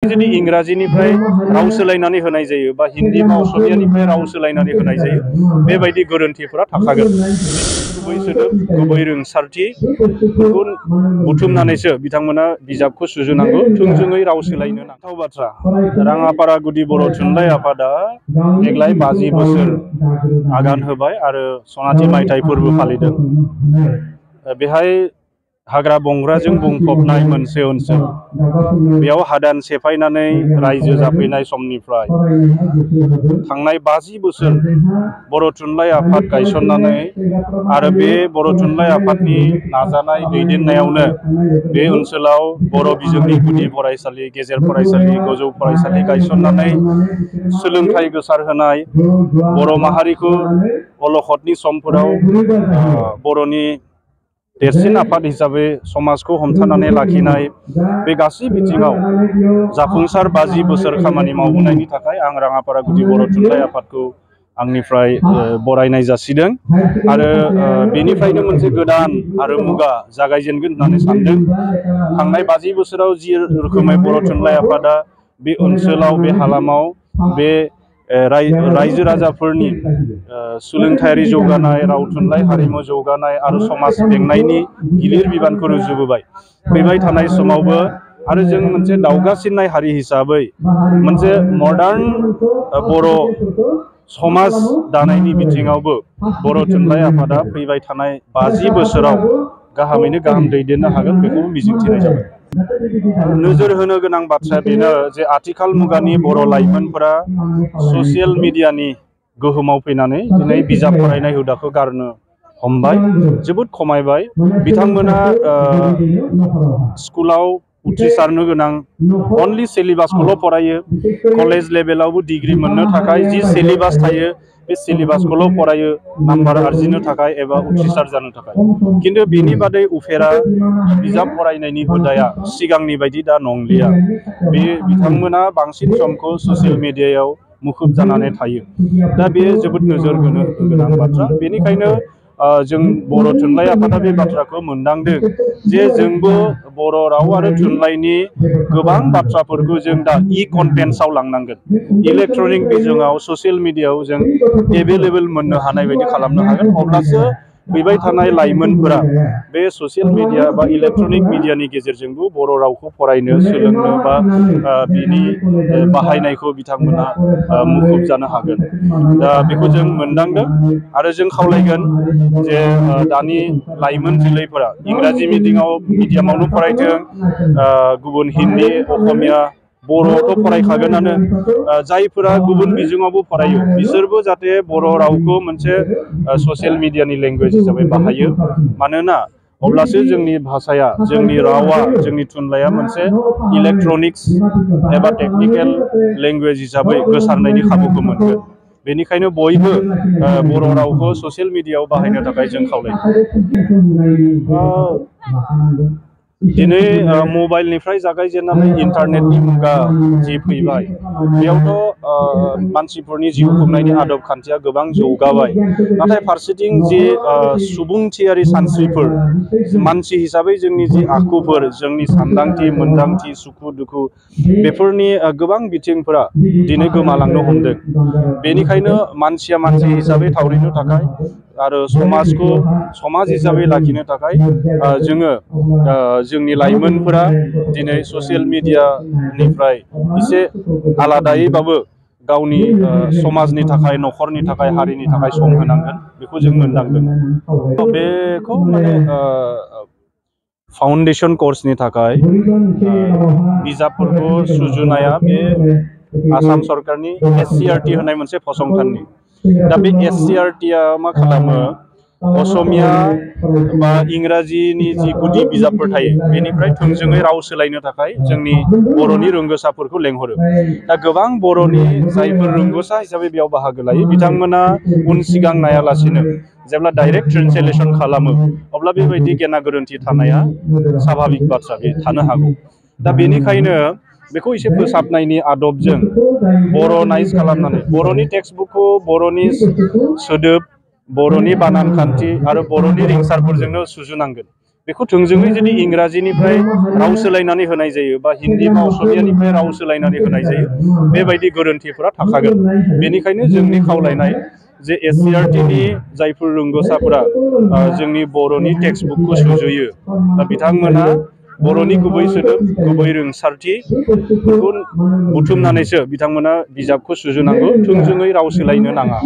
जुदि इंराजिनिफ्राय राव सोलायनानै होनाय जायो बा हिन्दी बा असमियानिफ्राय राव सोलायनानै होनाय जायो, बेबायदि गोरोन्थिफोरा थाखागोन। गुबै सोदोब, गुबै रोंसारथिफोरखौ बुथुमनानैसो बिथांमोना बिजाबखौ सुजुनांगौ, थोंजोङै राव सोलायनो नांथाव बाथ्रा। राङापारा गुदि बर' थुनलाइ आफादा देग्लाय 50 बोसोर आगान होबाय आरो सनाथि मायथाइ फोरबो फालिदों। बेहाय हाग्रा बंग्राजों बुंफबनाय मोनसे ओनसोल, बेयाव हादान सेफायनानै रायजो जाफैनाय समनिफ्राय थांनाय 50 बोसोर बर' थुनलाइ आफाद गायसननानै आरो बे बर' थुनलाइ आफादनि नाजानाय दैदेननायावनो बे ओनसोलाव बर' बिजोंनि गुदि फरायसालि, गेजेर फरायसालि, गोजौ फरायसालि गायसननानै सोलोंथाइ गोसारहोनाय, बर' माहारिखौ अलखदनि समफोराव बर'नि देरसिन आफाद हिसाबै समाजखौ हमथानानै लाखिनाय, बे गासै बिथिङाव जाफुंसार 50 बोसोर खामानि मावबोनायनि थाखाय आं राङापारा गुदि बर' थुनलाइ आफादखौ आंनिफ्राय बरायनाय जासिदों आरो बेनिफ्रायनो मोनसे गोदान आरो मुगा जागायजेनगोन होननानै सानदों। थांनाय 50 बोसोराव जि रोखोमै बर' थुनलाइ आफादा बे ओनसोलाव, बे हालामाव, बे रायजो राजाफोरनि सोलोंथायारि जौगानाय, राव थुनलाइ हारिमु जौगानाय आरो समाज बेंनायनि गिलिर बिबानखौ रुजुबोबाय। फैबाय थानाय समावबो आरो जों मोनसे दावगासिननाय हारि हिसाबै मोनसे मडार्न बर' समाज दानायनि बिथिङावबो बर' थुनलाइ आफादा फैबाय थानाय 50 बोसोराव गाहामैनो गाहाम दैदेननो हागोन, बेखौबो मिजिंथिनाय जाबाय। नोजोर होनो गोनां बाथ्राया बेनो जे आथिखाल मुगानि बर' लाइमोनफोरा ससियेल मिडियानि गोहोमाव फैनानै दिनै बिजाब फरायनाय हुदाखौ गारनो हमबाय, जोबोद खमायबाय। बिथांमोना स्कुलाव उथ्रिसारनो गोनां अनलि सिलेबासखौल' फरायो, कलेज लेभेलावबो डिग्री मोननो थाखाय जि सिलेबास थायो बे सिलेबासखौल' फरायो नाम्बार आरजिनो थाखाय एबा उथ्रिसार जानो थाखाय। खिन्थु बेनि बादै उफेरा बिजाब फरायनायनि हुदाया सिगांनि बायदि दा नंलिया। बिथांमोना बांसिन समखौ ससियेल मिडियायाव मुखुब जानानै थायो। दा बेयो जोबोद नोजोर होनो गोनां बाथ्रा। बेनिखायनो जों बर' थुनलाइ आफादा बे बाथ्राखौ मोनदांदों जे जोंबो बर' राव आरो थुनलाइनि गोबां बाथ्राफोरखौ जों दा कन्टेन्ट्सआव लांनांगोन। इलेक्ट्रनिक बिजोङाव, ससियेल मिडियायाव जों एभेलेबल मोननो हानाय बायदि खालामनो हागोन। अब्लासो फैबाय थानाय लाइमोनफोरा बे ससियेल मिडिया बा इलेक्ट्रनिक मिडियानि गेजेरजोंबो बर' रावखौ फरायनो, सोलोंनो बा बिनि बाहायनायखौ बिथांमोना मुखुब जानो हागोन। दा बेखौ जों मोनदांदों आरो जों खावलायगोन जे दानि लाइमोन जोलैफोरा इंराजि मिडियामावनो फरायथों, गुबुन हिन्दी, असमिया, बर'थ' फरायखागोनानो, जायफोरा गुबुन बिजोङावबो फरायो बिसोरबो जाहाथे बर' रावखौ मोनसे ससियेल मिडियानि लेंगुवेज हिसाबै बाहायो। मानोना अब्लासो जोंनि भाषाया, जोंनि रावा, जोंनि थुनलाइया मोनसे इलेक्ट्रनिक्स एबा टेक्निकेल लेंगुवेज हिसाबै गोसारनायनि खाबुखौ मोनगोन। बेनिखायनो बयबो बर' रावखौ ससियेल मिडियायाव बाहायनो थाखाय जों खावलायो। दिनै मबाइलनिफ्राय जागायजेननानै इन्टारनेटनि मुगा जि फैबाय, बेयावथ' मानसिफोरनि जिउ खुंनायनि आदब खान्थिया गोबां जौगाबाय। नाथाय फारसेथिं जि सुबुंथियारि सानस्रिफोर, मानसि हिसाबै जोंनि जि आखुफोर, जोंनि सानदांथि, मोनदांथि, सुखु दुखु, बेफोरनि गोबां बिथिंफोरा दिनै गोमालांनो हमदों। बेनिखायनो मानसिया मानसि हिसाबै थावरिनो थाखाय आरो समाजखौ समाज हिसाबै लाखिनो थाखाय जोङो जोंनि लाइमोनफोरा दिनै ससियेल मिडियानिफ्राय एसे आलादायैबाबो गावनि समाजनि थाखाय, न'खरनि थाखाय, हारिनि थाखाय सम होनांगोन, बेखौ जों मोनदांदों। बेखौ माने फाउन्डेसन कर्सनि थाखाय बिजाबफोरखौ सुजुनाया बे आसाम सरकारनि SCRT होननाय मोनसे फसंथाननि। दा बे SCRT-आ मा खालामो, असमिया बा इंराजिनि जि गुदि बिजाबफोर थायो बेनिफ्राय थोंजोङै राव सोलायनो थाखाय जोंनि बर'नि रोंगोसाफोरखौ लेंहरो। दा गोबां बर'नि जायफोर रोंगोसा हिसाबै बेयाव बाहागो लायो बिथांमोना उन सिगां नायालासिनो जेब्ला डाइरेक्ट ट्रेन्सलेसन खालामो अब्ला बेबायदि गेना गोरोन्थि थानाया स्वाभाबिक बाथ्रा, बे थानो हागौ। दा बेनिखायनो बेखौ एसे फोसाबनायनि आदबजों बर'नाइज खालामनानै बर'नि टेक्सट बुकखौ बर'नि सोदोब, बर'नि बानान खान्थि आरो बर'नि रिंसारफोरजोंनो सुजुनांगोन। बेखौ थोंजोङै जुदि इंराजिनिफ्राय राव सोलायनानै होनाय जायो बा हिन्दी बा असमियानिफ्राय राव सोलायनानै होनाय जायो बेबायदि गोरोन्थिफोरा थाखागोन। बेनिखायनो जोंनि खावलायनाय जे SCERT नि जायफोर रोंग'साफोरा जोंनि बर'नि टेक्सट बुकखौ सुजुयो बिथांमोना बर'नि गुबै सोदोब गुबै रोंसारथिखौ बुथुमनानैसो बिथांमोना बिजाबखौ सुजुनांगौ, थोंजोङै राव सोलायनो नाङा।